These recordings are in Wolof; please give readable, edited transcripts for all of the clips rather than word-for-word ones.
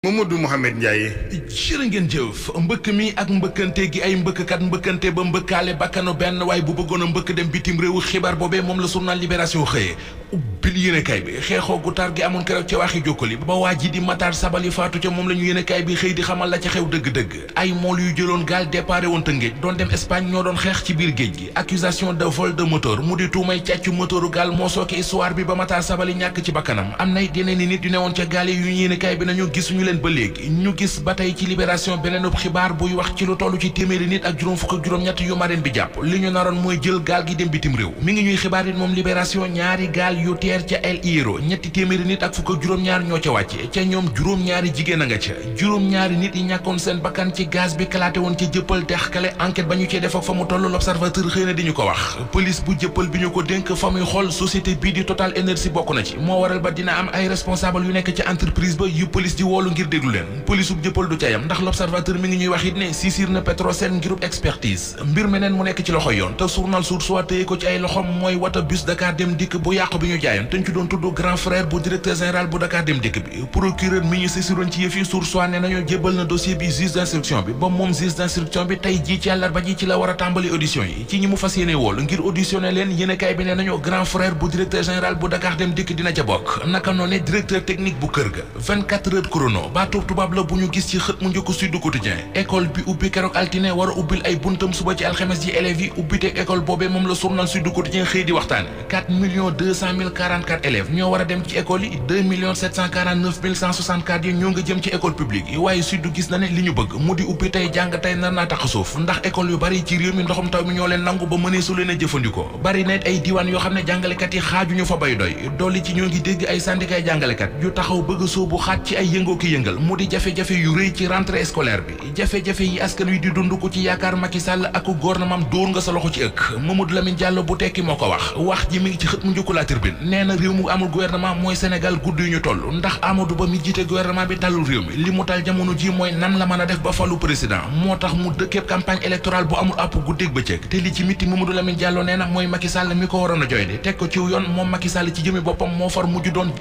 Mamadou Mouhamed Ndiaye. jërë ngeen jëf mbëkk mi ak mbëkkante gi ay mbëkkkat mbëkkante ba mbëkkaale bakkanu benn waaye bu bëggoon a mbëkk dem bitim réew xibaar boobee moom la journal Libération xëyee ubbil yéenekaay bi xeexoo gu tar gi amoon keroog ca waxi jokkali ba waa ji di Matar Sabali faatu ca moom la ñu yéenekaay bi xëy di xamal la ca xew dëgg-dëgg ay mool yu jëloon gaal déparé woon Tëngéej doon dem Espagne ñoo doon xeex ci biir géej gi accusation de vol de moteur mu di tuumay càccu moteuru gaal moo sooke histoire bi ba Matar Sabali ñàkk ci bakkanam am na yeneen i nit yu newoon ca gaal yu yéenekaay bi nañu gisuñu leen ba léegi ñu gis ba tey ci Libération beneen xibaar buy wax ci lu toll ci téeméeri nit ak juróom fukk ak juróom-ñett yu marine bi jàpp li ñu naroon mooy jël gaal gi dem bitim réew mi ngi ñuy xibaar it moom Libération ñaari gaal yu teer ca El Hierro ñetti téeméeri nit ak fukk ak juróom-ñaar ñoo ca wàcce ca ñoom juróom-ñaari jigéen a nga ca juróom-ñaari nit yi ñàkkoon seen bakkan ci gaz bi kalaate woon ca jëppal texkale enquête ba ñu cee def ak fa mu toll l'Observateur xëy na di ñu ko wax police bu jëppal bi ñu ko dénk fa muy xool société bii di Total Énergie bokk na ci moo waral ba dina am ay responsable yu nekk ci entreprise ba yu police di woolu ngir déglu leen police bu jëppal du ca yam ndax l'Observateur mi ngi ñuy wax it ne saisir na Petrosen ngirub expertise mbir meneen mu nekk ci loxo yoon te journal Source A téye ko ci ay loxom mooy wata bus Dakar Dem Dikk bu yàqu bi ñu jaayoon te ñu ci doon tudd grand frère bu directeur général bu Dakar Dem Dikk bi procureur mi ñu saisiroon ci yëf yi Source A ne nañu jébbal na dossier bi juge d'instruction bi ba moom juge d'instruction bi tey jii ci àllarba ji ci la war a tàmbali audition yi ci ñi mu fas yéene wool ngir auditionné leen yéenekaay bi ne nañu grand frère bu directeur général bu Dakar Dem Dikk dina ca bokk naka noone directeur technique bu kër ga 24 heures chrono baatu tubaab la bu ñu gis ci xët mu njëkk Sud Quotidien école bi ubbi keroog altine war a ubbil ay buntam suba ci alxames ji élèves yi ubbite école boobee moom la journal Sud Quotidien xëy di waxtaane 4,200,044 élèves ñoo war a dem ci école yi 2,749,164 yi ñoo nga jëm ci école publique yi waaye Sud gis na ne li ñu bëgg mu di ubbi tey jàng tey nar naa tax suuf ndax école yu bari ci réew mi ndoxum taw mi ñoo leen nangu ba mënee su leen a jëfandikoo bari na ay diwaan yoo xam ne jàngalekat yi xaajuñu fa bay doy dolli ci ñoo ngi dégg ay syndicat jàngalekat yu taxaw bëgg soobu xaaj ci ay yëngoo ki yëngal mu di jafe-jafe yu rëy ci rentrée scolaire bi jafe-jafe yi askan wi di dund ko ci yaakaar Macky Sall ak gouvernement dóor nga sa loxo ci ëkk Mamadou Lamine Diallo bu tekki moo ko wax ji mi ngi ci xët mu njëkk La Tribune nee na réew mu amul gouvernement mooy Sénégal gudd yu ñu toll ndax Amadou Ba mi jiite gouvernement bi talul réew mi li mu tal jamono ji mooy nan la mën a def ba falu président moo tax mu dëkkeeb campagne électorale bu amul àpp guddeeg bëccëg te li ci miti Mamadou Lamine Diallo nee na mooy Macky Sall mi ko waroon a joy de teg ko ciw yoon moom Macky Sall ci jëmi boppam moo far mujj doon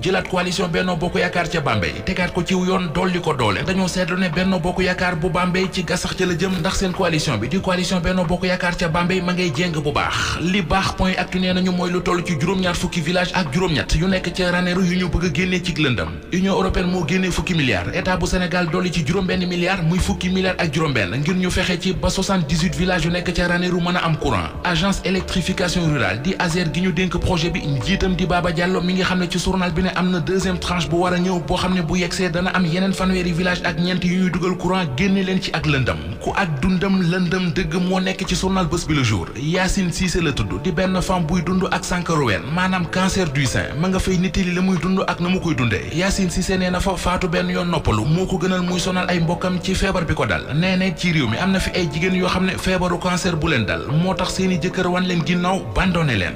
jëlaat coalition Benno Bokk Yaakaar ca Bambey tegaat ko ciw yoon dolli ko doole dañoo seetlu ne Benno Bokk Yaakaar bu Bambey ci gasax ca la jëm ndax seen coalition bi di coalition Benno Bokk Yaakaar ca Bambey ma ngay jéng bu baax li baax point actu nee nañu mooy lu toll ci juróom-ñaar fukki village ak juróom-ñett yu nekk ca Ranérou yu ñu bëgg a génnee ci lëndam Union européenne moo génnee fukki milliards état bu Sénégal dolli ci juróom-benn milliard muy fukki milliards ak juróom-benn ngir ñu fexe ci ba 78 villages yu nekk ca Ranérou mën a am courant agence électrification rurale di ASER gi ñu dénk projet bi njiitam di Baba Diallo mi nga xam ne ci journal bi ne am na deuxième tranche bu war a ñëw boo xam ne bu yegsee dana am yeneen fanweeri village ak ñeent yu ñuy dugal courant génne leen ci ak lëndam ku ak dundam lëndam dëgg moo nekk ci journal Bës Bi Le Jour Yacine Cissé la tudd di benn femme buy dund ak sànkaruween maanaam cancer du sein ma nga fay nittali la muy dund ak na mu koy dundee Yacine Cissé nee na fa faatu benn yoon noppalu moo ko gënal muy sonal ay mbokkam ci feebar bi ko dal nee na ci réew mi am na fi ay jigéen yoo xam ne feebaru cancer bu leen dal moo tax seeni jëkkër wan leen ginnaaw bandone leen